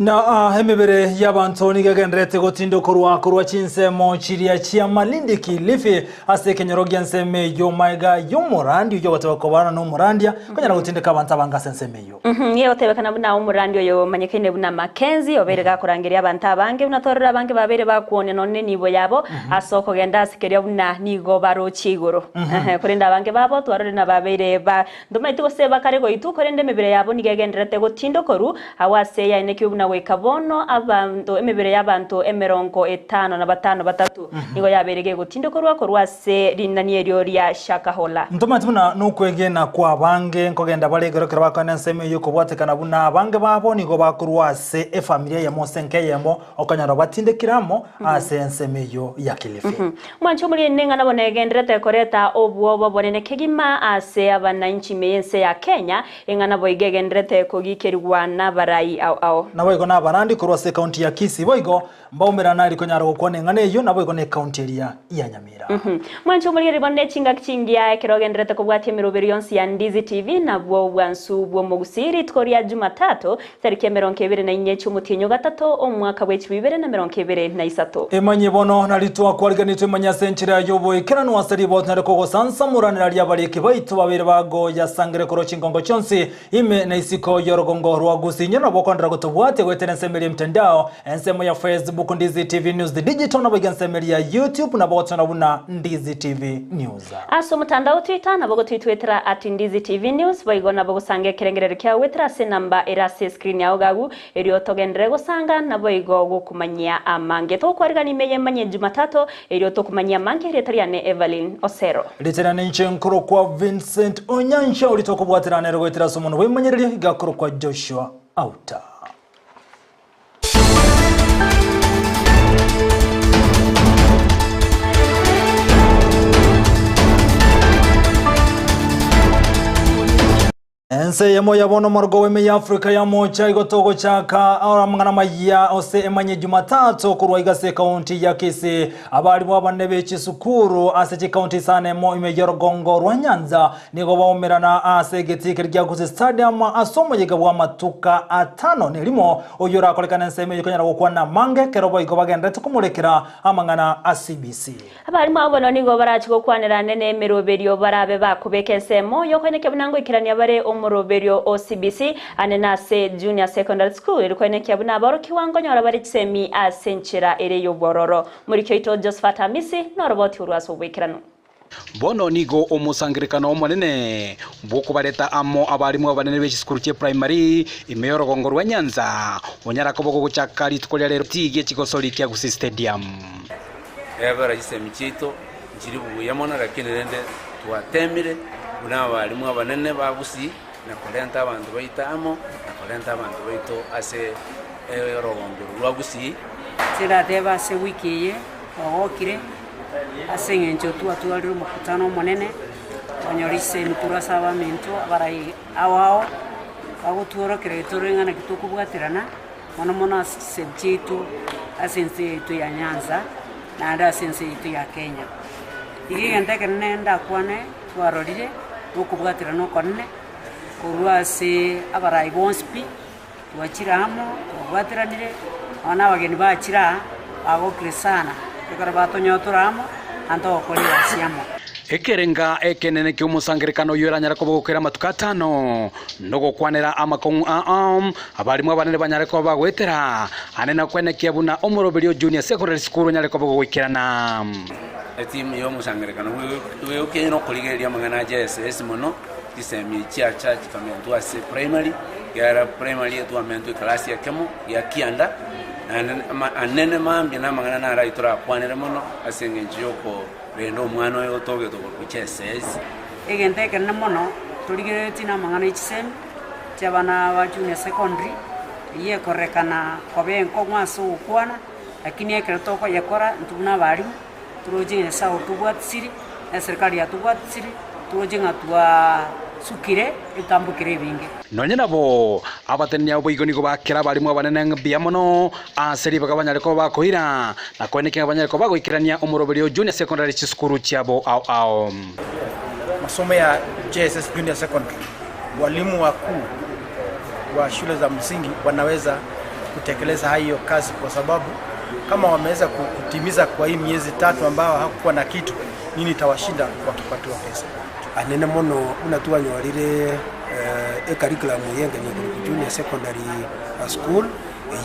Na emebere y'abanto nigo egendererete gotindokorwa korwa chinsemo chiria chia Malindi Kilifi ase ekenyoro gi'ensemo eyio magega y'omorandi oyio ogoteba kobana nomorandia konyara gotindeka abanto abange ase ensemo eyio. Nigo egotebekana buna omorandi oyo omanyekaine buna Mackenzie obeire gakorangeria abanto abange buna twarora abange babeire bakwonia nonya nenibo yabo ase okogenda ase keria buna nigo barochie igoro. Korende abange babo twarorire na babeire ba Ntomaeti gose bakare goitwa, korende emebere yabo nigo egendererete gotindokorwa agwo ase eyaenekigwe buna goika bono abanto emebere y'abanto emerongo etano na batano batato nigo yabeire gegotindokorwa korwa ase rinani erio ria Shakahola. Ntomaeti buna nokwegena kw'abange nkogenda bare ekero ekero bakoenda ensemo eyio kobwatekana buna abange babo nigo bakorwa ase efamiri eyemo ase enka eyemo okonyora batindekire amo ase ensemo eyio ya Kilifi. Mwanche omorende ng'a nabo negenderete koreta obwoba obonene kegima ase abananchi ime y'ense ya Kenya, eng'ana boigo egenderete kogikerigwa nabarai ao ao. Naboigo nabarandi korwa ase ekaunti ya Kisii boigo mbaumerana eri konyara gokwana eng'ana eyio naboigo ne ekaunti eria ya Nyamira. Mwanche omorigereria bono ne chingaki chingiya ekero ogenderete kobwatia emeroberio yonsi ya Ndizi TV nabwo obwansu bw'omogusii rituko ria Jumatatu Tariki emerongo ebere na inye chi'omotienyi o gatato, omwaka bw'echilifu ibere na emerongo ebere na isato. Emanyie bono, na ritwakwarigania twemanye ase enchera y'oboikeranu ase riboto nare kogosansamoranera ri'abariki baito babeire bagoyasangere korwa chingongo chionsi ime na isiko y'orogongo rwa Gusii. Inye nabo okondera gotobwatia goetera ensemo eria y'emtandao, ensemo ya Facebook Ndizi TV News Digital naboigo ensemo eria ya YouTube nabo ogotonyora buna Ndizi TV News. Ase omotandao Twitter nabo gotwitwetera at Ndizi TV News boigo nabo gosanga ekerengererio kiao goetera ase enamba ere ase escreen yao gagu erio togenderere gosanga naboigo gokomanyia amange. Togokwarigania ime y'emanyie Jumatatu erio tokomanyia amange erieta riane Evelyn Osero. Rieta riane inche nkorokwa Vincent Onyancha oria tokobwaterana nere goetera ase omonwa bw'emanyererio iga akorokwa Joshua Auta. Ense eyemo ya bono omorogo w'eme ya Afrika ya mocha igo togochaka amang'ana maya ose emanye Jumatatu korwa iga ase ekaunti ya Kisii. Abarimu abanene be chisukuru ase chikaunti isano emo ime y'orogongo rwa Nyanza Nigo baumerana ase egetii keria gia Gusii Stadium ase omoyega bw'amatuka atano nerimo, oyio orakorekane ensemo eyio konyara gokwana amange ekero boigo bagendererete komorekera amang'ana a CBC. Abarimu abwo bono nigo barache gokwanera ande nemeroberio barabe bakobeka ensemo yokoenekia buna ngoikerania bare omoroberio o CBC ande nase Junior Secondary School eri koenekia buna aborokigwa nkonyora bare chisemi ase enchera ere y'obwororo. Moriki oito Josephat Amisi noroboti orwo ase oboikeranu. Bono nigo omosangererekano omonene bw'okobareta amo abarimu abanene be chisukuru chia primary ime y'orogongo rwa Nyanza onyara koba ogochaka rituko ria rero tigie chigosori kia Gusii Stadium. Egebera chisemi chiaito nchiri buya mono lakini rende twatemire buna abalimu abanene ba Gusii na korenta abanto baito amo na korenta abanto baito ase orogongo orwo rwa Gusii. Tindateba ase ewiki eye twagokire. Ase engencho twatwarire omokutano omonene, twanyora chisemi korwa ase abaminto abarai ao ao, bagotworokereria tore ng'a naki tokobwaterana, mono mono ase chisemi chiaito ase ense yaito ya Nyanza, naende ase ense yaito ya Kenya. Iga egento ekenene ndakwane twarorire, na okobwaterana okonene, korwa ase abarai bonsi pi, Twachire amo, twabwateranire, nonya na abageni bachire aa, bagokire sana, ekero batonyoa tore amo, naende togokora egasi amo. Ekerenga ekenene ki'omosangererekano oyio eranyare koba gokera amatuko atano, nogokwanera amakong'u ao, abarimu abanene banyare koba bagoetera, ane na kwenekia buna omoroberio o Junior Secondary School onyare koba gogoikerana. Etimu y'omosangererekano bw'okenyene okorigereria amang'ana a JSS mono, chisemi chiacha chikamentwa ase primary, ekiagera primary etwamentwe ekelasi ekemo gia kianda, naende ama anene mambia na amang'ana naro ayio torakwanere mono ase eng'encho ya okorenda omwana oyo otogete korwa JSS. Egento ekenene mono torigereretie na amang'ana ya chisemi chia abana ba junior secondary, eyio ekorekana koba enkong'u ase ogokwana, lakini ekero tokoyekora intwe buna abalimu, Toroche ng'a Nyasae otobwatisire, na eserikari yatobwatisire, toroche ng'a twasukire ebitambokero ebinge. Nonya nabo, abateneni abo boigo nigo bakera abarimu abanene ng'a mbuya mono ase ribaga banyare koba bakoira, na koenekia ng'a banyare koba bagoikerania omoroberio o Junior Secondary chisukuru chiabo ao ao. Masomo ya JSS Junior Secondary, walimu wakuu wa shule za msingi wanaweza. kutekeleza hiyo kazi, kwa sababu kama wameweza kutimiza kwa hii miezi tatu ambao hakukuwa na kitu, nini itawashinda wakipatiwa pesa? Anene mono buna twanyorire eh, ecurriculum yengenye ku junior secondary school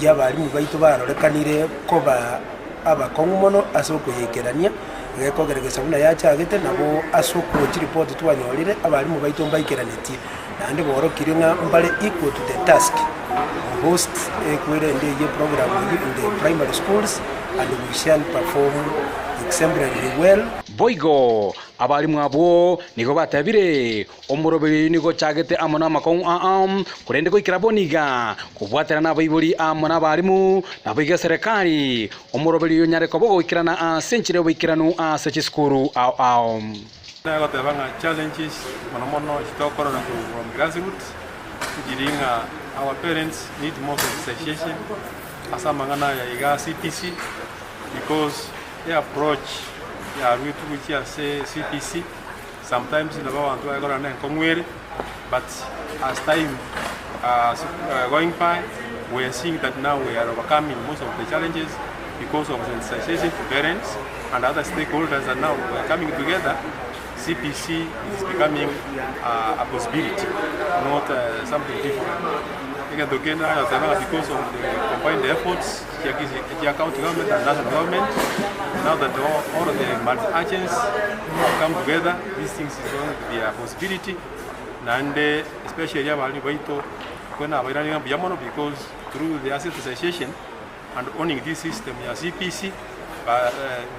eywo abarimu baito barorekanire koba abakong'u mono ase okoyekerania gekogeregesa buna yachagete nabo ase okochiripoti twanyorire abarimu baito mbaikeranetie naende borokire ng'a mbare equal to the task host ekwerende eye program eywo in the primary schools and we shall perform exemplarily well. Boigo abarimu abwo nigo batebire omoroberi nigo ochagete amo na amakong'u aa korende goikera boniga kobwatera na abaibori amo na abarimu nabo iga serikali omoroberi oyo onyare koba ogoikerana ase enchera ya oboikeranu ase chisukuru ao ao. Nagoteba ng'a challenges mono mono chitokorora from grassroots nchiri ng'a our parents need more sensitization ase amang'ana aya iga CBC because eapproach yarwetwe gochia ase CBC sometimes nabo abanto bakorora na enkong'u ere but as time going by we are seeing that now we are overcoming most of the challenges because of sensitization to parents and other stakeholders that now we are coming together. CBC is becoming a possibility, not something different. Egento kende nagoteba ng'a because of the combined efforts chia county government and national government, now that all of the multi-agents have come together, these things is going to be a possibility. Naende especially abarimu baito kwena abairani ng'a mbuya mono because through their sensitization and owning this system ya CBC,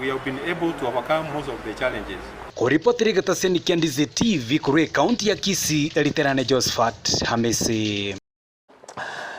we have been able to overcome most of the challenges. Koripotera egetaseni kia Ndizi TV korwa ekaunti ya Kisii, Eriterane Josephat Hamisi.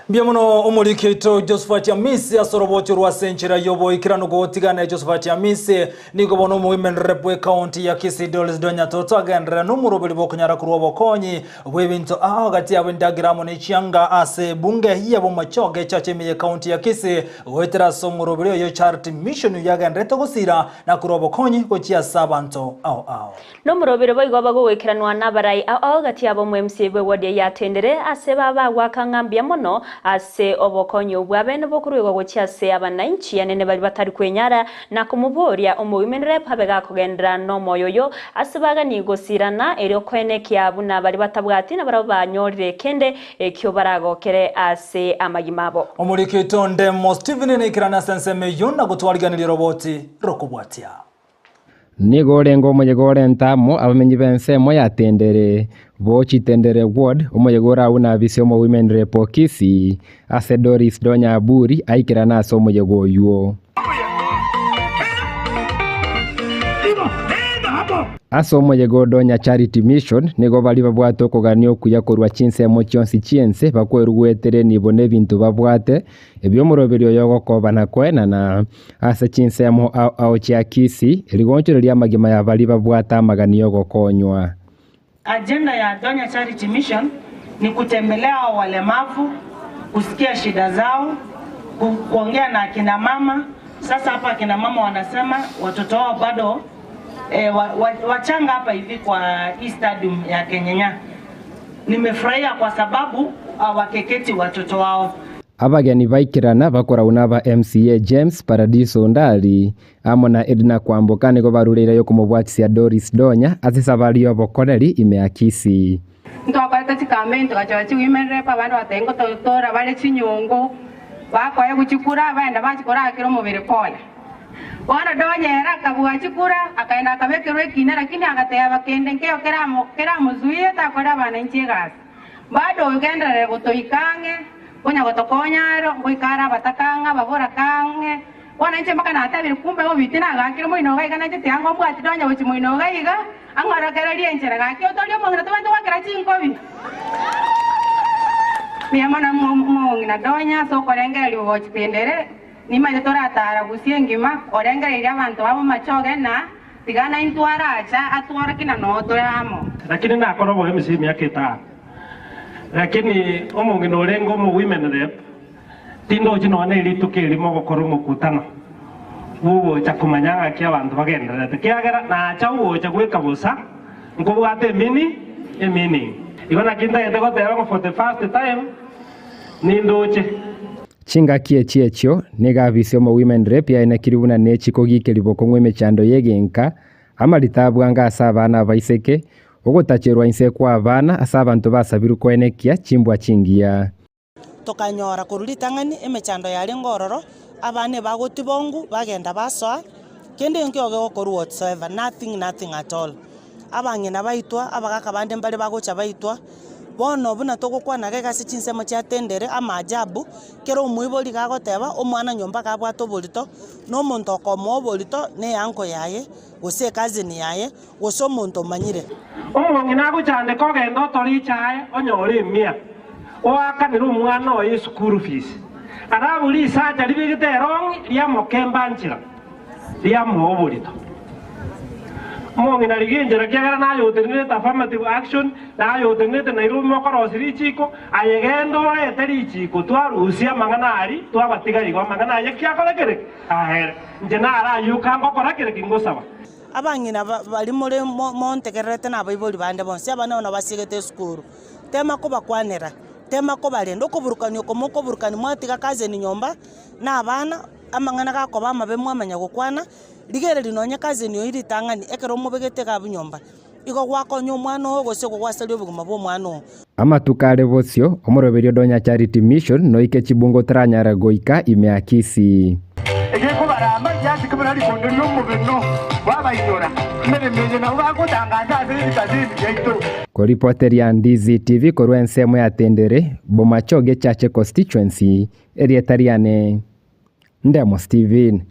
Mbuya mono omoriki oito Josephat Amisi ase orobocho rwa ase enchera y'oboikeranu gotigana Josephat Amisi nigo bono omoimenere bw'ekaunti ya Kisii Doris Donya Toto agenderera n'omoroberi bw'okonyara korwa obokonyi bw'ebinto ao gati yabo endagira amo nechianga ase bunge ya Bomachoge Church ime y'ekaunti ya Kisii goetera ase omoroberi oyo Charity Mission yagenderete gosira na korwa obokonyi gochia ase abanto ao ao. Nomorobere boigo bagogoikeranwa nabarai ao ao gati yabo omo-MCA bw'eward eyio atendere ase babagwaka ng'a mbuya mono ase obokonyi obwo abene bokoruegwa gochia ase abanainchi anene baria batari kwenyara na komoboria omo-women rep abe gakogenderera nomoyo oyo ase bagani gosirana erio koenekia buna baria batabwati nabarabwo banyorire kende ekio baragokere ase amagima abo. Omoriki oito Ndemo Stephen naikerane ase ensemo eyio na gotwariganiria roboti rokobwatia. Nigo orenge omoyega orente amo abamenyi b'ensemo ya Tendere, Bochi Tendere Ward, omoyega ore agwo nabise omowomen rep o Kisii, ase Doris Donya Aburi aikerane ase omoyega oywo. Ase omoyega o Donya Charity Mission nigo baria babwate okogania okuya korwa chinsemo chionsi chi'ense bakweruguetere enibo na ebinto babwate, ebi'omoroberi oyo ogokoba na koenana. Ase chinsemo ao ao chia Kisii, rigonchoro ri'amagima ya baria babwate amagani y'ogokonywa. Agenda ya Donya Charity Mission ni kutembelea hao walemavu, kusikia shida zao, kuongea na akina mama. Sasa hapa akina mama wanasema watoto wao bado wachanga hapa hivi kwa hii stadium ya Kenyenya. Nimefurahia kwa sababu hawakeketi watoto wao. Abageni baikerana bakoragwa na aba MCA James Paradiso Ondari amo na Edna Kwamboka nigo barureire yokomobwatisia Doris Donya ase esabari y'obokoreri ime ya Kisii. Ntwakorete chicampaign togachora chiwomen rep abande bagateba ngototora bare chinyongo bakoegwa chikura baenda bachikora omobere pole. Bono Donya ere akabua chikura akaenda akabekerwa ekina lakini agateba kende nkeo keramo keramozuie takore abananchi egasi. Bado ogenderere gotoika ang'e konya gotokonya aro goikara abataka ang'e ababoraka ang'e bono inche mpaka natebire kumbe obiti nagakire moino iga iga nainche tiga ngombwati Donya gochia moino iga iga ang'orokererie enchera gaki otorie omong'ina tobwate goakera chinkobi. Mbuya mono omong'ina Donya ase okorengereria ogochitendere nimanyete toratara gusii engima orengereirie abanto babo machoge na tiga naintwe aracha atworokie na noo tore amo. Lakini nakora oboemisi emiaka etano, lakini omong'ina orenge omo-women rep tindochi nonya na erituko erimo ogokora omokutano bwogocha komanya ng'aki abanto bagendererete, kiagera nacha ogocha goika bosa nkobwate emini emeaning. Igo naki ntagete goteba ng'a for the first time nindoche. Chingaki echi echio, nigo afisi omo Women Rep yaenekirwe buna nechi kogiikeria bokong'u emechando y'egenka, amarita abwango ase abana abaiseke, ogotacherwa inse kw'abana ase abanto basabirwe koenekia chimbwa chingiya. Tokanyora korwa ritang'ani emechando yarenge ororo, abana ebagotibongwa bagenda basoa, kende nkio gegokorwa whatsoever, nothing nothing at all. Abang'ina baitwa, abagaka bande mbare bagocha baitwa, bono buna togokwana iga iga ase chinsemo chia tendere, amaajabu, kera omoibori iga agoteba, omwana nyomba iga abwate oborito, na omonto okomoa oborito, na eanko yaye, gose ecousin yaye, gose omonto omanyire. Omong'ina agochandeka ogende otore echae onyore emia, oakanere omwana oye eschool fees. Alafu risacha ribegete erong'i riamokemba nchera, riamoa oborito. Omong'ina rigia enchera kiagera naye otenenerete affirmative action, naye otenenerete Nairobi mokorosia richiko, aye genda orete richiko twarusia amang'ana aria twabatiga igo amang'ana aye ki akore kere ki? Ahere. Inche naro ayio kangokora kere ki ngosaba. Abang'ina baria more montegererete na abaibori bande bonsi, abana bono basiegete esukuru, tema kobakwanera, tema kobarenda, okoburukania oko mokoburukania mwatiga cousin nyomba, na abana, amang'ana gakoba amabe mwamanya gokwana, rigereria nonye cousin oyio ritang'ani ekero omobegete iga abwo nyomba, igo gwakonya omwana oo gose igo gwasaria obogima bwa omwana oo. Amatuko are bosio, omoroberio Donya Charity Mission noike chibungo otaranyara goika ime ya Kisii. Egekobarama giasike buna rikondo ri'omobeno bw'abainyora, emeremo eye nabo bagotangaza ase ebitazeni biaito. Koripoteria Ndizi TV korwa ensemo ya Tendere, Bomachoge Chache Constituency, erieta riane Ndemo Stephen.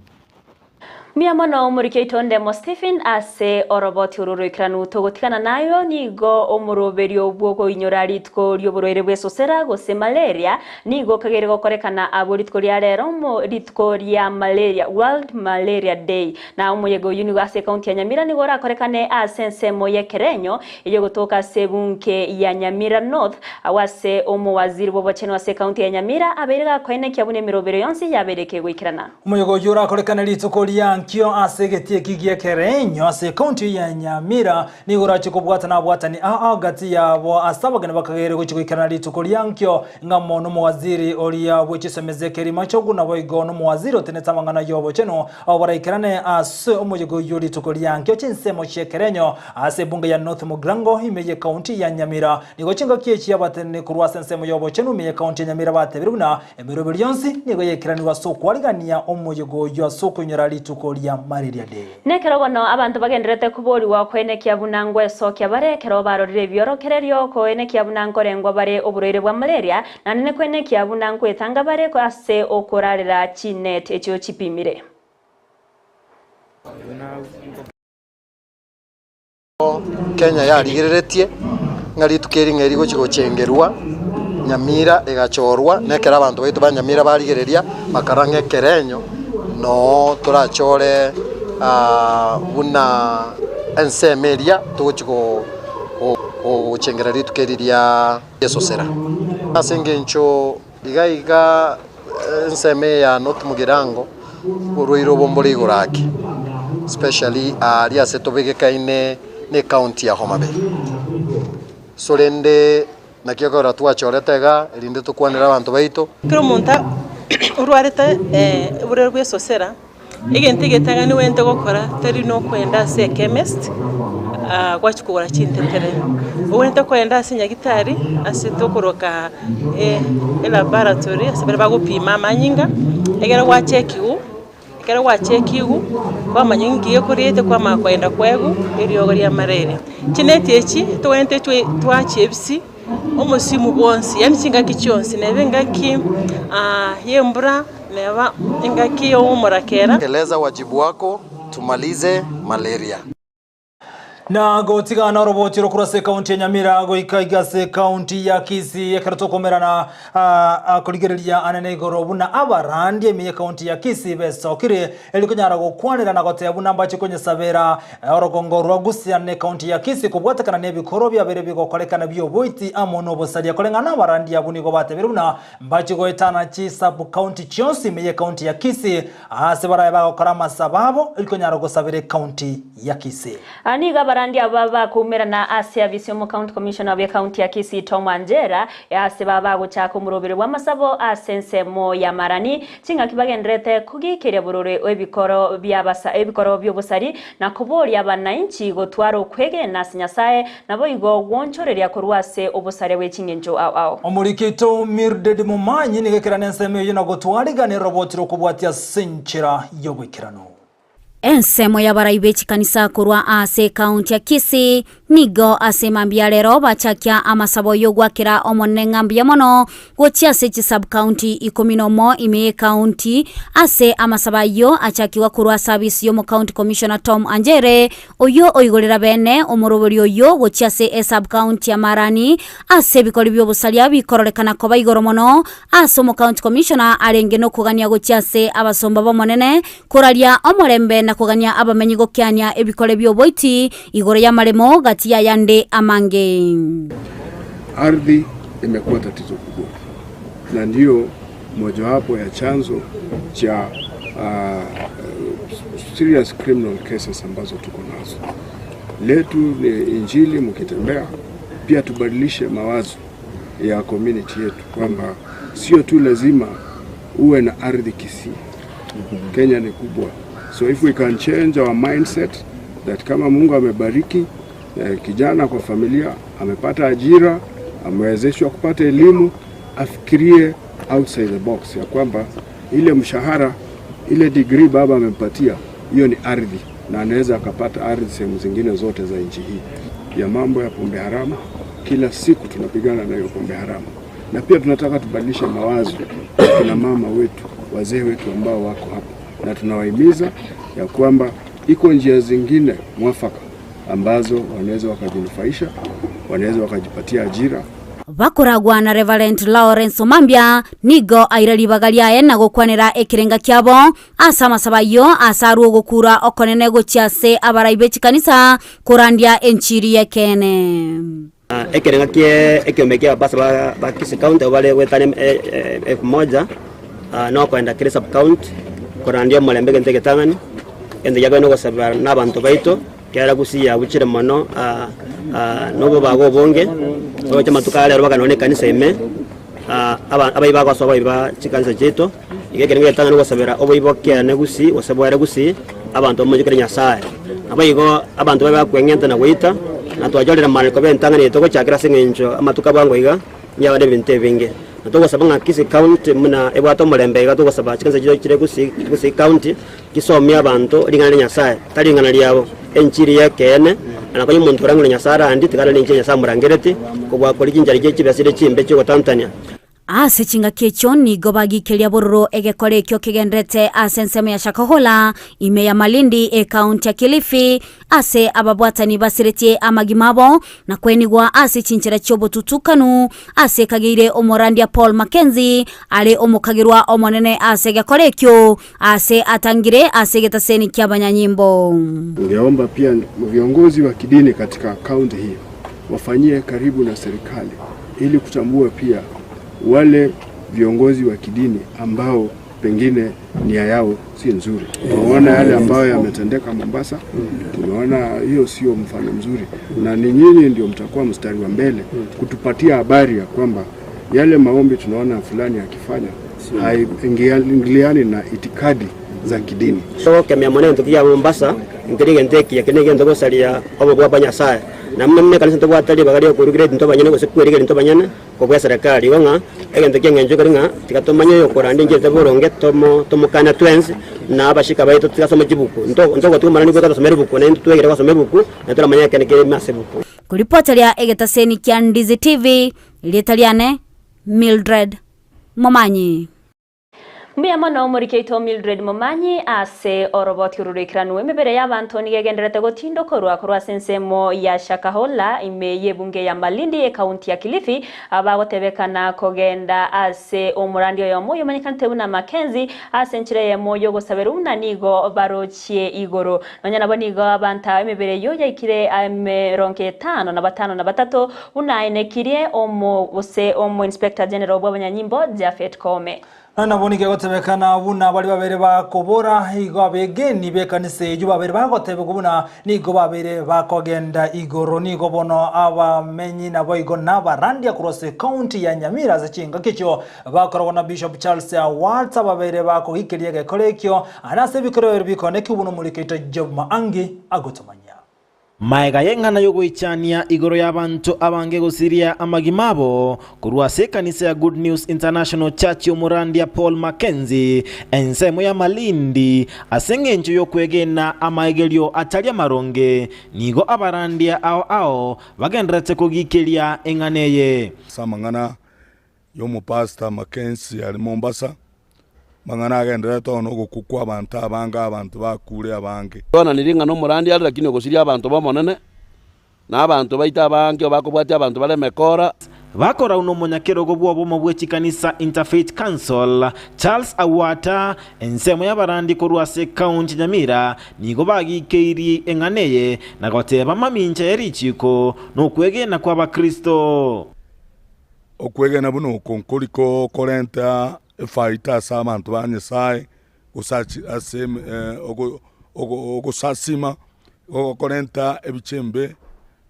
Mbuya mono omoriki oito Ndemo Stephen ase oroboti oro roikeranu togotigana nayo nigo omoroberio bw'okoinyora rituko ri'oborwaire bw'esosera gose malaria nigo kageire gokorekana abwo rituko ria rero mo rituko ria malaria World Malaria Day na omoyega oyio nigo ase ekaunti ya Nyamira nigo orakorekane ase ensemo y'ekerenyo eyogotoka ase ebunge ya Nyamira North agwo ase omowaziri bw'obochenu ase ekaunti ya Nyamira abeire gakoenekia buna emerobero yonsi yabeire ekegoikerana. Omoyega oyio orakorekane rituko ria nkio ase egetii eki gi'ekerenyo ase ekaunti ya Nyamira nigo orache kobwatana abwatani aa gati yabo ase abageni bakageire gochia goikerana rituko ria nkio ng'amo nomowaziri oria bwe chisemi zi'ekerima chogu naboigo nomowaziri otenete amang'ana y'obochenu abo baraikerane ase omoyega oyio rituko ria nkio chinsemo chi'ekerenyo ase ebunge ya North Mugirango ime y'ekaunti ya Nyamira. Nigo chingaki echi abateneni korwa ase ensemo y'obochenu ime y'ekaunti ya Nyamira batebire buna Emeroberi yonsi nigo yaikeranigwe ase okwarigania omoyega oyio ase okoinyora rituko ria Malaria Day. Nekero bono abanto bagendererete koborigwa koenekia buna ngwesokia bare ekero barorire ebiorokererio, koenekia buna nkorengwa bare oborwaire bwa malaria, naende nekoenekia buna nkwetanga bare ase okorarera chinet echio chipimire. Kenya yarigereretie ng'a rituko eri ng'a erigochi gochengerwa Nyamira egachorwa, na ekero abanto baito ba Nyamira barigereria bakarora ng'a ekerenyo noo torachore buna ensemo eria togochi gochengera rituko eri ria esosera. Ase engencho iga iga ensemo eye ya North Mugirango, oborwaire obo mbore igoro ake, especially aria ase tobegekaine na ecounty ya Homa Bay. So rende naki ekero twachorete iga erinde tokwanere abanto baito. Ekero omonto orwarete oborwaire bwa esosera, Egento egetang'ani ogente gokora tari nokoenda ase echemist gwachia kogora chintetere, ogente koenda ase nyagetari ase tokoroka elaboratory ase baria bagopima amanyinga, ekero gwachekiwu, ekero gwachekiwu kwamanya inki gekoriete kwamanya koenda koegwa eriogo ria malaria. Chineti echi togente twachiebisi omosimu bwonsi yaani chingaki chionsi neba engaki ya embura. Neba engaki y'omorakera. Tekeleza wajibu wako tumalize malaria. Na gotigana oroboti rokorwa ase ekaunti ya Nyamira goika iga ase ekaunti ya Kisii ekero tokomerana korigereria anene igoro buna abarandi ime y'ekaunti ya Kisii besokire eri konyara gokwanera na goteba buna mbache konyesabera orogongo rwa Gusia na ekaunti ya Kisii kobwatekana nebikoro biabeire bigokorekana bioboiti amo nobosaria koreng'ana abarandi abwo nigo batebire buna Mbachie goetana chi-sub-county chionsi ime y'ecounty ya Kisii, aase barabe bagokora amasabo abo, rikonyara gosabera ecounty ya Kisii. Nigo. Abarandi aba bakoumerana ase abisi y'omocounty commissioner bw'ecounty ya Kisii Tom Anjera ase baba bagochaka omorobere bw'amasabo ase ensemo ya Marani ching'aki bagendererete kogikeria bororo ebikoro biabasa ebikoro bi'obosari na koboria abanainchi gotwara okwegena ase Nyasae naboigo gwonchoreria korwa ase obosaria bwe ching'encho ao ao. Omoriki oito Mildred Momanyi nigo ekerana ensemo eyio na gotwariganera roboti rokobwatia ase enchera y'oboikeranu. Ensemo y'abarai be chikanisa korwa ase ekaunti ya Kisii nigo ase mambia rero bachakia amasabo y'ogwakera Omonene ng'a mbuya mono gochia ase chisub-county ikomi nomo ime y'ekaunti ase amasabo ayio achakigwa korwa ase abisi y'omocounty commissioner Tom Anjere oyio oigorera bene omorobori oyio gochia ase esub-county ya Marani ase ebikori bi'obosaria bikororekana koba igoro mono ase omocounty commissioner arenge nokogania gochia ase abasomba b'Omonene Koraria omorembe na kogania abamenyi gokiania ebikore bi'oboiti igoro y'amaremo gati y'ayande amange. Ardhi imekuwa tatizo kubwa na ndiyo mojawapo ya chanzo cha uh, serious criminal cases ambazo tuko nazo. Letu ni Injili, mkitembea pia tubadilishe mawazo ya community yetu kwamba sio tu lazima uwe na ardhi Kisii. Kenya ni kubwa, so if we can change our mindset that kama Mungu amebariki eh, kijana kwa familia amepata ajira, amewezeshwa kupata elimu, afikirie outside the box ya kwamba ile mshahara ile degree baba amempatia hiyo ni ardhi, na anaweza akapata ardhi sehemu zingine zote za nchi hii. Ya mambo ya pombe haramu, kila siku tunapigana na hiyo pombe haramu, na pia tunataka tubadilishe mawazo ya kina mama wetu, wazee wetu ambao wako hapa, na tunawahimiza ya kwamba iko njia zingine mwafaka ambazo wanaweza wakajinufaisha, wanaweza wakajipatia ajira. Bakoragwa na Reverend Lawrence Omambia nigo aire ribaga riaye na gokwanera ekerenga kiabo ase amasabo ayio ase arwe ogokura okonene gochia ase abarai be chikanisa korandia enchiri y'ekeene. Ekerenga kie ekiombe kia ababasa ba ba Kisii County abwo bare goetania elfu moja nokoenda kera esub county korandia omorembe egento egetang'ani, egento kia kabere nogosabera na abanto baito. Ekiagera Gusii yabuchire mono nobobaga obonge, toroche amatuko aya rero bakana nonya ekanisa ime, abaibi bagosoa baiba chikanisa chiaito, iga ekero ngegetang'ani gosabera oboibo kiane Gusii gose bwere Gusii, abanto bamochokere Nyasaye. Naboigo abanto babe bakweng'enta na goita, na twachorire amariko b'entang'ani yaito gochakera ase eng'encho amatuko abwango iga, Niabare ebinto ebinge. Na togosaba ng'a Kisii County buna ebwate omorembe iga togosaba chikanisa chiria chire Gusii, Gusii County, chisomie abanto ring'ana ria Nyasaye, tari ring'ana riabo, enchiri y'ekeene, na konya omonto orang'ire Nyasaye arandie, tiga arande enchiri Nyasaye amorangeretie, kobua koria chinchera chie chibesa chiria chimbe chi'ogotantania. Ase chingaki echio nigo bagikeria bororo egekora ekio kegenderete ase ensemo ya Shakahola, ime ya Malindi, ekaunti ya Kilifi, ase ababwatani basiretie amagima abo na kwenigwa ase chinchera chi'obotutukanu, ase ekageire omorandia Paul Mackenzie are omokagerwa omonene ase egekora ekio, aase atangire ase egetaseni ki'abanyanyimbo. Ningeomba pia viongozi wa kidini katika kaunti hii wafanyie karibu na serikali ili kutambua pia wale viongozi wa kidini ambao pengine nia yao si nzuri. Tumeona yale ambayo yametendeka Mombasa, tumeona hiyo sio mfano mzuri, na ni nyinyi ndio mtakuwa mstari wa mbele kutupatia habari ya kwamba yale maombi tunaona fulani akifanya haiingiliani na itikadi za kidini. Togokemia mono egento kia Mombasa, nkeri egento ekiya, keri negento gosaria obobua bwa Nyasaye. Na buna buna ekanisa ntobwate ribaga ria okorugira ebinto abanyene gose kwerigeria intwe abanyene kobua eserekari. Igo ng'a egento ki'engencho keri ng'a tiga tomanye oyokoranda enchera etabe boronge tomo tomokane twensi na abashika baito tigasoma chibuku. Nto ntogotiga omorani goika tosome ribuku naintwe twegere gosoma ebuku naintwe toramanye ekene kere ime ase ebuku. Koripoteria egetaseni kia Ndizi TV, erieta riane Mildred Momanyi. Mbuya mono omoriki oito Mildred Momanyi ase oroboti oru roikeranu. Emebere y'abanto nigo egendererete gotindokorwa korwa ase ensemo ya Shakahola ime y'ebunge ya Malindi ekaunti ya Kilifi abagotebekana kogenda ase omorandi oyomo oyomanyekanete buna Mackenzie ase enchera eyemo y'ogosaberwa buna nigo barochie igoro. Nonya nabo nigo abanto aba emebere eyio yaikire emerongo etano na batano na batato buna aenekirie omo gose omo Inspector General bw'abanyanyimbo Japhet Koome. Na nabo nigo egotebekana buna baria babere bakobora, igo abegeni b'ekanisa eyio babere bagotebigwa buna nigo babere bakogenda igoro. Nigo bono abamenyi naboigo nabarandia korwa ase ekaunti ya Nyamira ase chingaki echio bakoragwa na Bishop Charles Awata babere bakogikeria egekora ekio ande ase ebikoro ebio bikonekigwa buna omoriki oito Job Maangi agotomanyia. Magega y'eng'ana y'ogoichania igoro y'abanto abange gosiria amagima abo korwa ase ekanisa ya Good News International Church y'omorandia Paul Mackenzie ensemo ya Malindi ase engencho y'okwegena amaegerio atari amaronge, nigo abarandia ao ao bagendererete kogikeria eng'ana eye. Ase amang'ana y'omopastor Mackenzie aria Mombasa, amang'ana agendererete oo nogokwa kw'abanto abange, abanto bakure abange. Yohana niring'ana omorandia are, lakini ogosiria abanto b'Omonene, na abanto baito abange bakobwatia abanto bare emekora. Bakorau nomonyakerogo bw'obomo bwe chikanisa Interfaith Council, Charles Awata, ensemo y'abarandi korwa ase ekaunti Nyamira nigo bagikeirie eng'ana eye na goteba mamincha ye richiko nokwegena kw'abakristo. Okwegena buna oko nkori korenta efaita ase abanto ba Nyasae, gose ase ogosasima, gokorenta ebichembe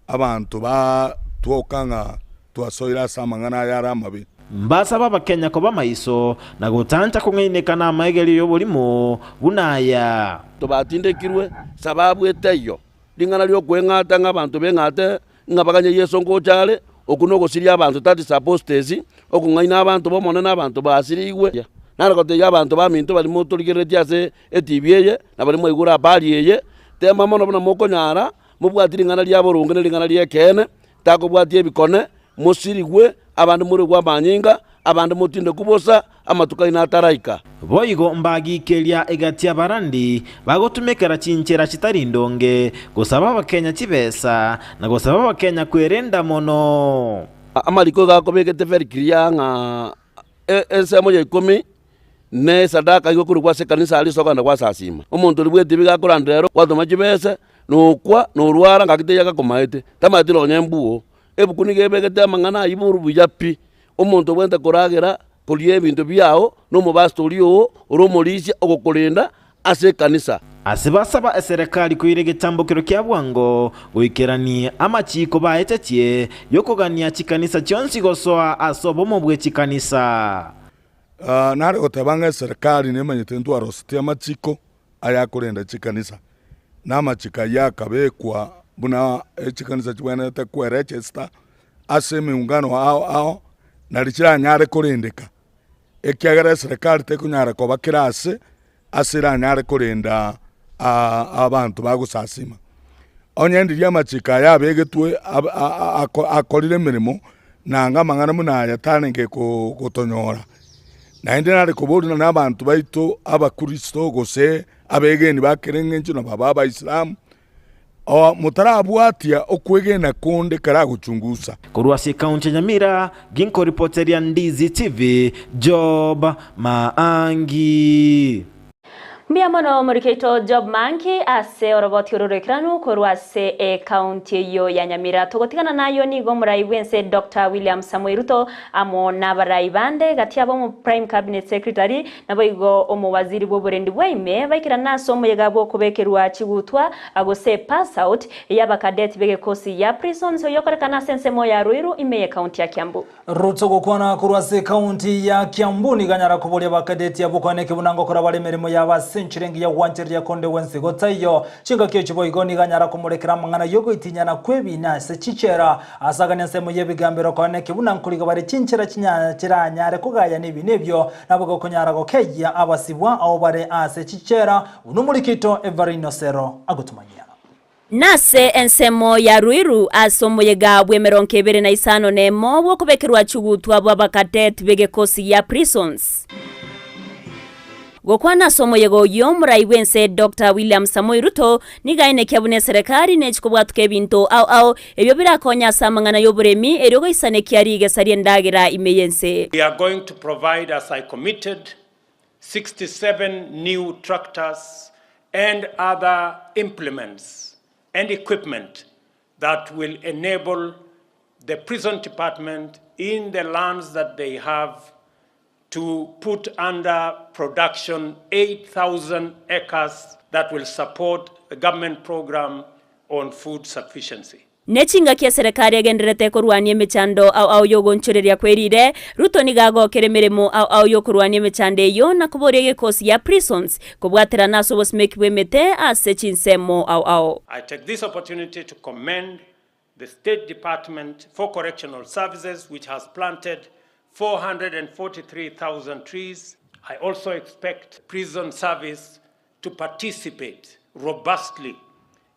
abanto batwoka ng'a twasoire ase amang'ana aya are amabe. Mbasaba Abakenya koba maiso na gotancha kong'aineka namaegerio y'oborimo buna aya. Tobatindekirwe sababu etaiyo, ring'ana ri'okweng'ata ng'a abanto beng'ate Ng'a baganye Yeso ngocha are, okwo nogosiria abanto, that is apostasy, okong'aina abanto b'Omonene abanto basirigwe. Nare gotebia abanto baminto baria motorigereretie ase etibi eye, na baria mwaigure habari eye, tema mono buna mokonyara, mobwatie ring'ana ria boronge na ring'ana ri'ekeene, takobwatia ebikone, mosirigwe, abande moregwe amanyinga, abande motindekwe bosa, amatuko aino ataraika. Boigo mbagikeria egati y'abarandi bagotumekera chinchera chitari ndonge, gosaba Abakenya chibesa, na gosaba Abakenya kwerenda mono. Amariko iga akobegete very clear ng'a ensemo ya ikomi ne esadaka igo ekorokwa ase ekanisa aria ase okogenda gwasasima. Omonto oria bwetibi iga akorandera ero gwatoma chibese, nokwa, norwara ngaki teiyo agakomaete, tamaeti nonya embuo. Ebuku nigo ebegete amang'ana ayio boru buya pi, omonto obwenerete koragera, koria ebinto biao, na omobasta oria oo, ore omorisia ogokorenda ase ekanisa. Ase basaba eserekari koira egetambokero kia bwango goikerania amachiiko baetetie y'okogania chikanisa chionsi gosoa ase obomo bwe chikanisa. Nare goteba ng'a eserekari nemanyete ntwarosetie amachiko ayakorenda chikanisa, na amachiko ayio akabekwa buna chikanisa chibwenerete kweregister ase emeungano ao ao, nari chiranyare korendeka, ekiagera eserekari tekonyara koba kera ase, ase eranyare korenda abanto bagosasima. Onye ndiria amachiko aya abegetwe akorire emeremo, nanga amang'ana buna aya tarenge gotonyora. Naende nare koboria na abanto baito abakristo gose abegeni ba kera eng'encho na baba abaisilamu, motarabwatia okwegena konde karagochungusa. Korwa ase ekaunti ya Nyamira, ginkoripoteria Ndizi TV, Job Maangi. Mbuya mono omoriki oito Job Manki ase oroboti oro roikeranu korwa ase ecounty eyio ya Nyamira. Togotigana nayio nigo omorai bwense Doctor William Samoei Ruto amo nabarai bande gati yabo omo Prime Cabinet Secretary naboigo omowaziri bw'oborendi bwa ime baikerana ase omoyega bw'okobekerwa chigutwa gose pass out y'abakadeti b'egekosi ya prisons oyokorekana ase ensemo ya Ruiru ime y'ecounty ya Kiambu. Ruto gokwana korwa ase ekaunti ya Kiambu nigo anyara koboria abakadeti abwo kwane ki buna ngokora bare emeremo yabo ase enchera engiya gwanchereria konde gwensi gotaiyo. Chingaki echi boigo nigo anyara komorekera amang'ana y'ogoitinyana kw'ebiina ase chichera ase agane ensemo y'ebigambero kwane ki buna nkoriga bare chinchera chiranyare kogayana ebiina ebio nabo gokonyara gokeyia abasibwa ao bare ase chichera buna omoriki oito Everino Sero agotumanyia. Nase ensemo ya Ruiru ase omoyega bw'emerongo ebere na isano nemo bw'okobekerwa chigutwa bw'abakadet b'egekosi gia Prisons. Gokwana ase omoyega oyio, omorai bw'ense Doctor William Samoei Ruto nigo aenekia buna eserekari nechi kobwatuka ebinto ao ao ebio birakonye ase amang'ana y'oboremi erio goisanekia rigesa ri'endagera ime y'ense. We are going to provide, as I committed, 67 new tractors and other implements and equipment that will enable the prison department in the lands that they have to put under production 8,000 acres that will support the government program on food sufficiency. Ne chingaki eserekari egendererete korwania emechando ao ao y'ogonchoreria kwerire, Ruto nigo agokera emeremo ao ao y'okorwania emechando eyio na koboria egekosi gia prisons kobwaterana ase obosimeki bw'emete ase chinsemo ao ao. I take this opportunity to commend the State Department for Correctional Services which has planted 443,000 trees. I also expect prison service to participate robustly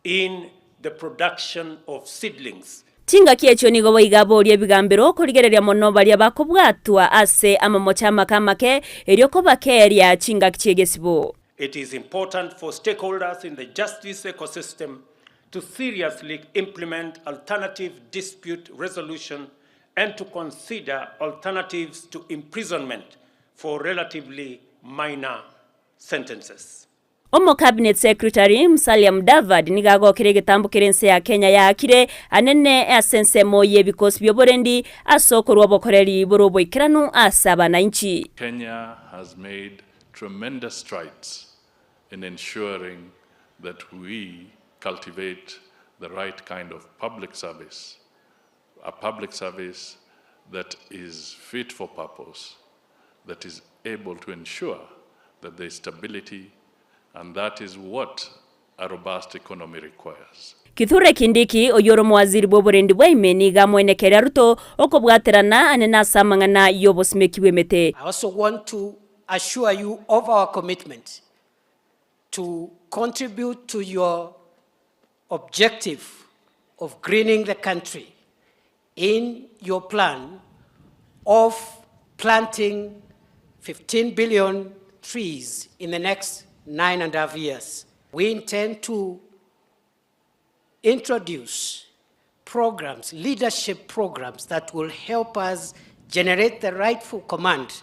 in the production of seedlings. Chingaki echio nigo boigo aboria ebigambero korigereria mono baria bakobwatwa ase amamocho amake amake, erio kobakeeria chingaki chi'egesibo. It is important for stakeholders in the justice ecosystem to seriously implement alternative dispute resolution and to consider alternatives to imprisonment for relatively minor sentences. Omo-Cabinet Secretary Musalia Mudavadi nigo agokire egetambo kere ense ya Kenya yaakire anene ase ensemo y'ebikosi bi'oborendi ase okorua obokoreri bore oboikeranu ase abanainchi. Kenya has made tremendous strides in ensuring that we cultivate the right kind of public service, a public service that is fit for purpose, that is able to ensure that there is stability, and that is what a robust economy requires. Kithure Kindiki, oyio ore omowaziri bw'oborendi bwa ime, nigo amoenekeria Ruto okobwaterana ane nase amang'ana y'obosimeki bw'emete. I also want to assure you of our commitment to contribute to your objective of greening the country in your plan of planting 15 billion trees in the next 9.5 years. We intend to introduce programs, leadership programs that will help us generate the rightful command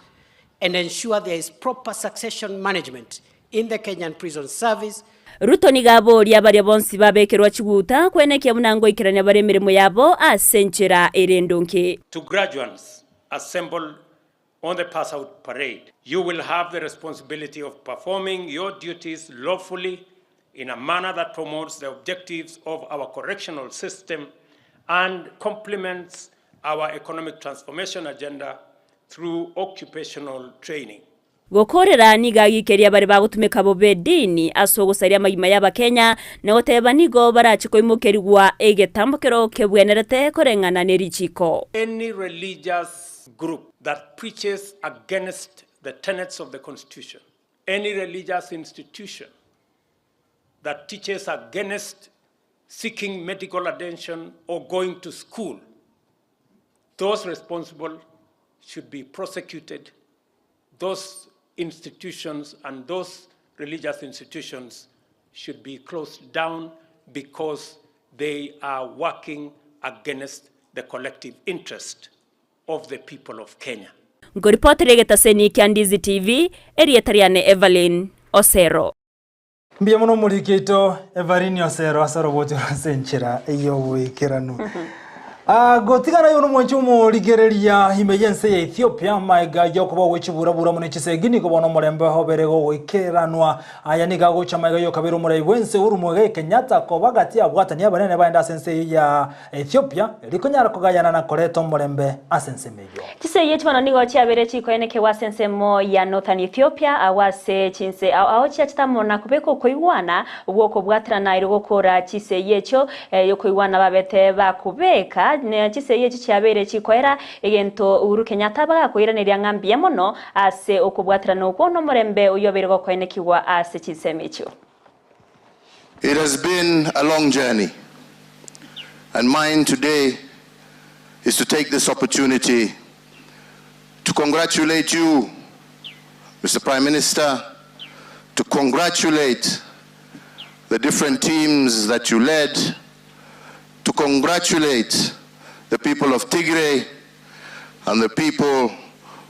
and ensure there is proper succession management in the Kenyan Prison Service. Ruto nigo aboria baria bonsi babekerwa chiguta kwenekia buna ngoikerania bare emeremo yabo ase enchera ere endonge. To graduands assembled on the pass out parade, you will have the responsibility of performing your duties lawfully in a manner that promotes the objectives of our correctional system and complements our economic transformation agenda through occupational training. Gokorera nigo agikeria baria bagotumeka bobe edini ase ogosaria amagima y'Abakenya na goteba nigo barache koimokerigwa egetambo kero kebwenerete koreng'ana ne richiko. Any religious group that preaches against the tenets of the Constitution, any religious institution that teaches against seeking medical attention or going to school, those responsible should be prosecuted. Those institutions and those religious institutions should be closed down because they are working against the collective interest of the people of Kenya. Nkoripotera egetaseni kia Ndizi TV, erieta riane Evelyn Osero. Mbuya mono omoriki oito Evelyn Osero ase orobocho ase enchera y'oboikeranu. Ah, gotigana aye nomwanchi omorigereria ime y'ense ya Ethiopia maega yokoba ogwechibura-bura amo ne chisegi nigo bono omorembe obere gogoikeranwa. Aya nigo agocha maega yokabere omorai bw'ense Uhuru Muigai Kenyatta koba gati y'abwatani abanene baende ase ense eyio ya Ethiopia rikonyara kogayana na koreta omorembe ase ensemo eyio. Chisegi echi bono nigo chiabeire chikoenekewa ase ensemo ya Northern Ethiopia, agwo ase chinse ao ao chiachete amo na kobeka okoigwana gw'okobwaterana erio gokora chisegi echio y'okoigwana babete bakobeka. Ne chisegi echi chiabeire chikoera egento Uhuru Kenyatta bagakoiraneria ng'a mbuya mono ase okobwaterana okwo nomorembe oyio obeire gokoenekigwa ase chinsemo echio. It has been a long journey, and mine today is to take this opportunity to congratulate you, Mr. Prime Minister, to congratulate the different teams that you led, to congratulate the people of Tigray and the people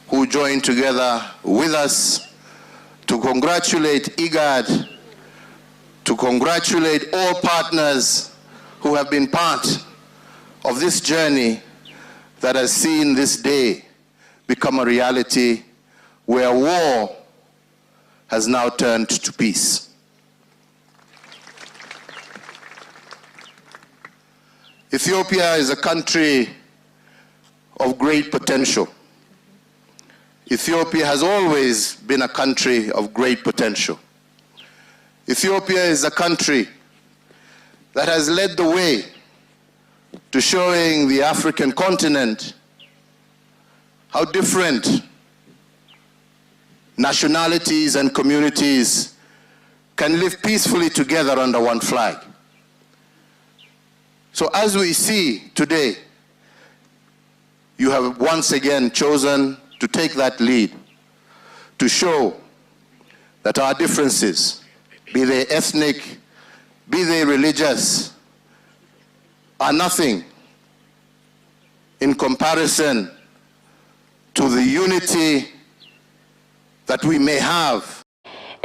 who joined together with us, to congratulate IGAD, to congratulate all partners who have been part of this journey that has seen this day become a reality where war has now turned to peace. Ethiopia is a country of great potential. Ethiopia has always been a country of great potential. Ethiopia is a country that has led the way to showing the African continent how different nationalities and communities can live peacefully together under one flag. So, as we see today, you have once again chosen to take that lead, to show that our differences, be they ethnic, be they religious, are nothing in comparison to the unity that we may have.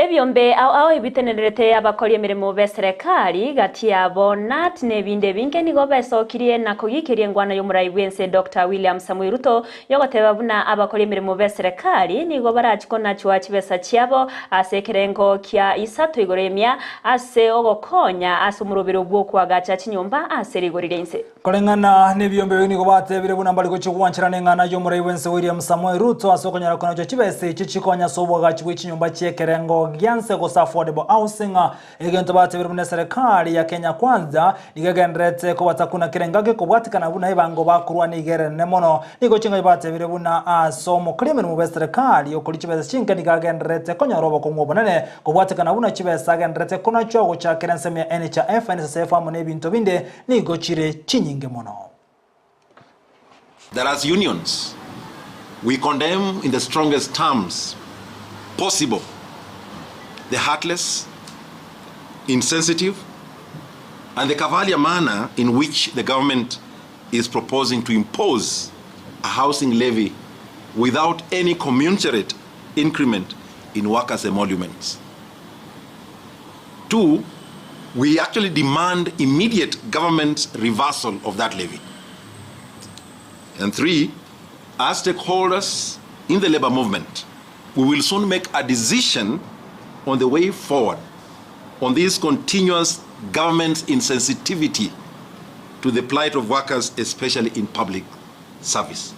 Ebiombe ao ao ebitenenerete abakori emeremo b'eserekari gati yabo KNUT na ebinde ebinge nigo besokirie na kogikeria engwana y'omorai bw'ense Doctor William Samoei Ruto yogoteba buna abakori emeremo b'eserekari nigo barachi konachwa chibesa chiabo ase ekerengo kia isato igoro y'emia ase ogokonya ase omorobero bw'okoagacha chinyomba ase rigori ri'ense. Koreng'ana nebiombe ebio nigo batebire buna mbari gochia gwancherana eng'ana y'omorai bw'ense William Samoei Ruto ase okonyora konacha chibesa echio chikonya ase oboagachi bwe chinyomba chi'ekerengo gianse gose affordable housing ng'a egento batebire buna eserekari ya Kenya Kwanza nigo egendererete kobatakuna kera engaki kobwatikana buna ebango bakorwa nigo ere enene mono. Nigo chingaki batebire buna ase omokori emeremo bw'eserekari okoria chibesa chinke nigo agendererete konyora obokong'u obonene kobwatikana buna chibesa agendererete konachwa gochakera ensemo ya NHIF, NSSF amo nebinto binde Nigo chire chinyinge mono. That as unions, we condemn in the strongest terms possible the heartless, insensitive, and the cavalier manner in which the government is proposing to impose a housing levy without any commensurate increment in workers' emoluments. Two, we actually demand immediate government reversal of that levy. And three, as stakeholders in the labor movement, we will soon make a decision on the way forward on this continuous government insensitivity to the plight of workers, especially in public service.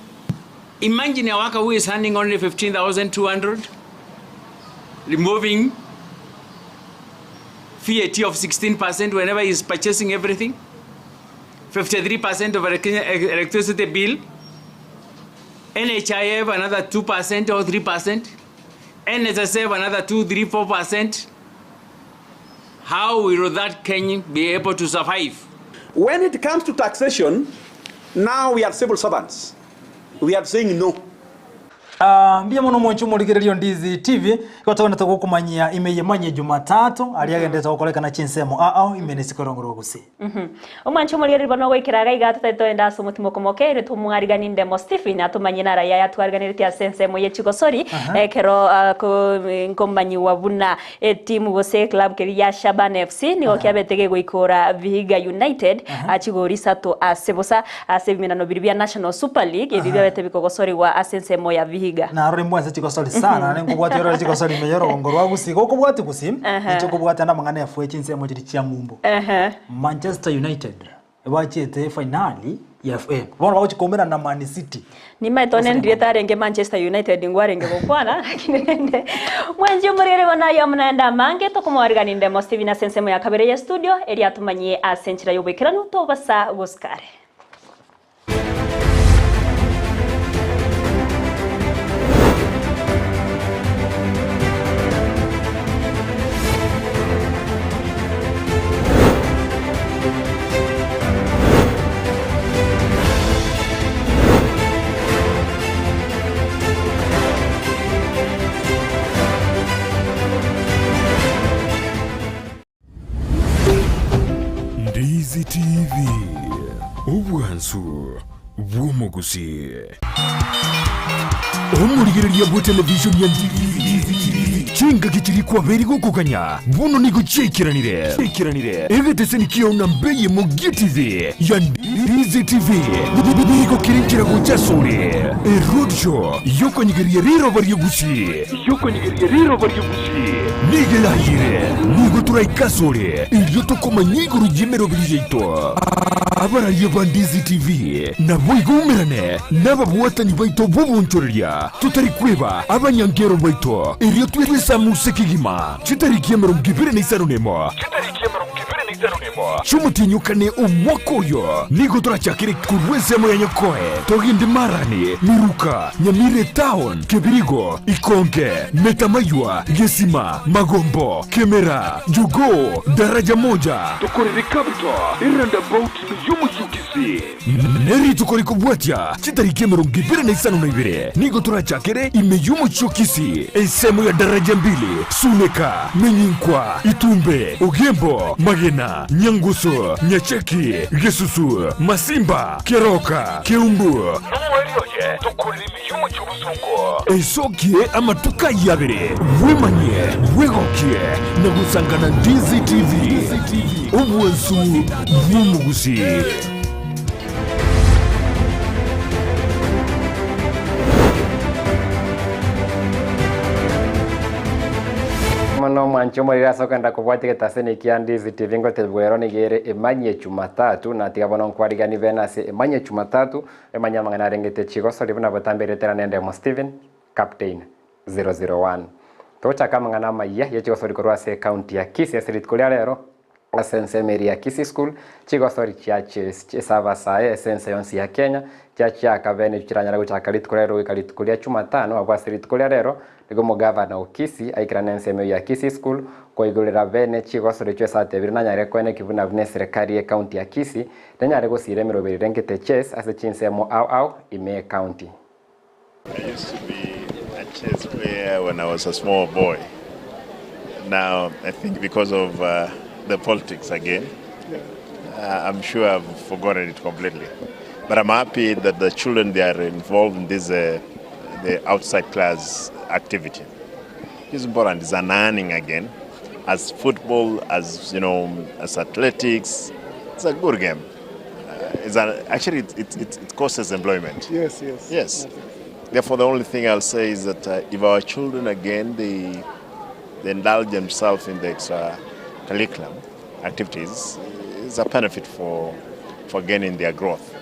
Imagine a worker who is earning only 15,200, removing VAT of 16% whenever he is purchasing everything, 53% of electricity bill, NHIF another 2% or 3%, NSSF another 2, 3, 4%. How will that Kenyan be able to survive? When it comes to taxation, now we are civil servants. We are saying no. Ah, mbuya mono mwanche omorigereria o Ndizi TV, igo togenderete gokomanyia ime y'emanyia Jumatatu, aria agenderete gokorekana chinsemo ao ime nesiko erongo rwa Gusii. Omwanche omorigereria bono goikera iga iga totari toenda ase omotimo okomoke ere tomwarigani Ndemo Stephen atomanyie naro aya ayatwariganeretie ase ensemo ye chigosori ekero nkomanyiwa buna Etimu gose eclub keria ya Shaban FC nigo kiabete gegoikora Vihiga United chigori isato ase bosa ase ebimenano biria bia National Super League ebio biabete bikogosorigwa ase ensemo ya Vihiga. Narore mbwanse chigosori sana, naende nkobwati orore chigosori ime y'orogongo rwa Gusii. Gokobwati Gusii, inche nkobwate ande amang'ana efwe chinsemo chiria chia ng'umbu. Manchester United Bachiete efainali ya FA. Bono bagochia koumerana na Man City. Nimaete one ndiria tarenge Manchester United ngwarenge gokwana lakini rende mwenchi omorere bono aye amo naende amange tokomoarigania Ndemo Stephen ase ensemo ya kabere ye studio eria atomanyie ase enchera y'oboikeranu tobasa gosikare. Ndizi TV, obwansu. Bw'omogusii. Omorigereria bwe television ya DVTV chingaki chiria kwabeire gokoganya bono nigo chiaikeranire. Egeteseni kiao na mbei emo gie TV ya DZTV nigo kere nchera gocha asore. Eroadshow yokonyegeria riroba ri'egusii nigo erayire. Nigo toraike asore erio tokomanya igoro y'emeroberi yaito. Abararia ba DZTV naboigo umerane nababwatani baito b'obonchoreria, totari kweba abanyankero baito, erio twesamuse kegima chitariki 25 chi'omotienyi o kane omwaka oyo. Nigo torachakere korwa ensemo ya Nyakoe, togende Marani, Miruka, Nyamira Etown, Kebirigo, Ikonge, Metamaywa, Gesima, Magombo, Kemera, Jogoo, Daraja Moja, tokorere Capital, eroundabout y'omochie o Kisii. Ne rituko rikobwatia chitariki 22 nigo torachakere ime y'omochie o Kisii, ensemo ya Daraja Mbili, Suneka, Menyinkwa, Itumbe, Ogembo, Magena, Nyangusu, Nyacheki, Gesusu, Masimba, Keroka, Keumbu, Nomoerio oye tokorere ime y'omochie o Bosongo. Esokie amatuko ayio abere, bwemanyie, bwegokie, na gosangana DCTV, obwansu bw'omogusii. Mono omwanchi omoriri ase okogenda kobwatia egetaseni kia Ndizi TV ngotebigwa ero nigo ere Emanyie Jumatatu na tiga bono nkwarigani bene ase Emanyie Jumatatu Emanyie amang'ana arengete chigosori buna botambe eretera nende Omo Stephen, Captain 001. Togochaka amang'ana amayia ye chigosori korwa ase ecounty ya Kisii ase rituko ria rero ase ensemo eria ya Kisii School, chigosori chia ase abasae ase ense yonsi ya Kenya chiachiaka bene echio chiranyare gochaka rituko ria rero goika rituko ria Jumatano abwo ase rituko ria rero Nigo omogavana o Kisii aikerane ensemo eyio ya Kisii School koigorera bene chigosori echio ase atebire nanyare koeneki buna buna eserekari ye county ya Kisii nenyare gosiira emeroberi erengete chess ase chinsemo ao ao ime ye county. I used to be a chess player when I was a small boy. Now, I think because of uh, the politics again, uh, I'm sure I've forgotten it completely. But I'm happy that the children, they are involved in this uh, the outside class activity. It's important. It's an earning again. As football, as you know, as athletics, it's a good game. Uh, it's an, actually, it, it, it, it causes employment. Yes, yes. Yes. Therefore, the only thing I'll say is that uh, if our children again they, they indulge themselves in the extra curriculum activities, it's a benefit for for gaining their growth.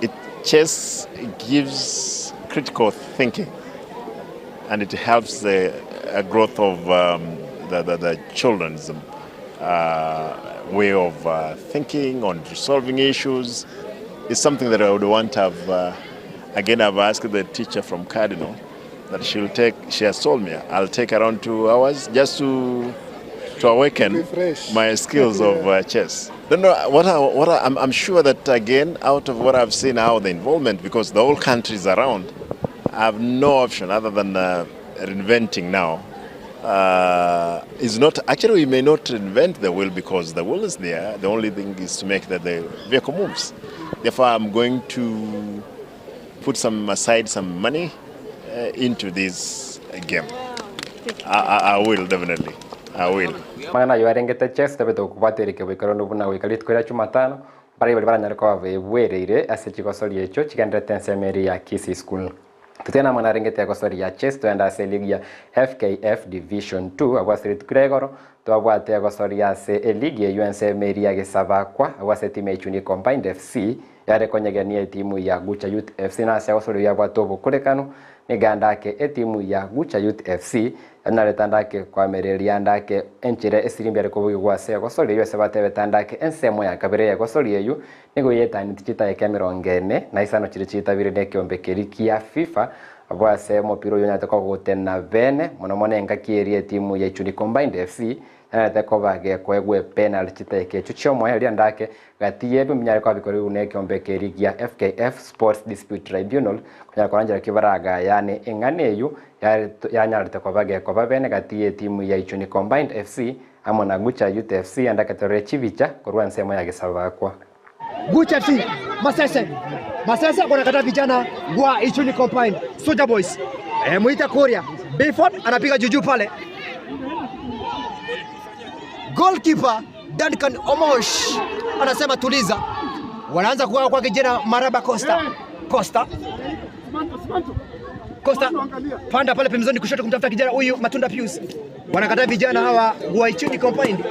It chess gives critical thinking, and it helps the uh, growth of um, the, the, the children's uh, way of uh, thinking on resolving issues. It's something that I would want to have. Uh, again, I've asked the teacher from Cardinal that she'll take. She has told me I'll take around two hours just to to awaken Refresh. my skills of uh, chess. No, no. What I, what I, I'm, I'm sure that again, out of what I've seen, how the involvement, because the whole country is around, I have no option other than uh, reinventing now. Uh, is not actually we may not invent the wheel because the wheel is there. The only thing is to make that the vehicle moves. Therefore, I'm going to put some aside some money uh, into this game. I, I, I will definitely. I will. Amang'ana ayio arengete chess tabete gokobwatereka boikeranu buna goika rituko ria Jumatano, baria baria baranyare koba bebwereire ase chigosori echio chigenderete ensemo eria ya Kisii School. Totiga namang'ana arengete egosori ya chess toende ase eligi ya FKF Division 2 abwo ase rituko ria igoro twabwate egosori ase eligi eyio ensemo eria ya Gesabakwa abwo ase etimu ya Ichuni Combined FC yare konyegenia etimu ya Gucha Youth FC na ase egosori eyio yabwate obokorekanu niga ndake etimu ya Gucha Youth FC yanareta ndake koamereria ndake enchera esirimbi yare kobugigwa ase egosori eyio ase batebete ndake ensemo ya kabere ya egosori eyio nigo yetaneti chitaeka 45 chire chitabire na ekeombe keria kia FIFA abwo ase omopira oyio onyarete kogotena bene mono mono engaki eria etimu ya Ichuni Combined FC yanarete koba gekoegwa epenalty chitaeka echio chiomoerio ndake gati yebio mbinyare koba bikorigwe na ekeombe keria gia FKF Sports Dispute Tribunal konyara koranchera ki baragayane eng'ana eyio yanyarete koba gekoba bene gati y'etimu ya Ichuni Combined FC amo na Gucha Youth FC ande aketorere chibicha korwa ensemo ya Gesabakwa. Gucha FC Masese Masese wanakataa vijana wa Ichuni Combined Soldier Boys. E, Mwita Kuria Biford anapiga juujuu pale, goalkeeper Duncan Omosh anasema tuliza. Wanaanza kugawa kwa kijana Maraba Costa Costa Costa panda pale pembezoni kushoto kumtafuta kijana huyu Matunda Pius. Wanakataa vijana hawa wa Ichuni Combined.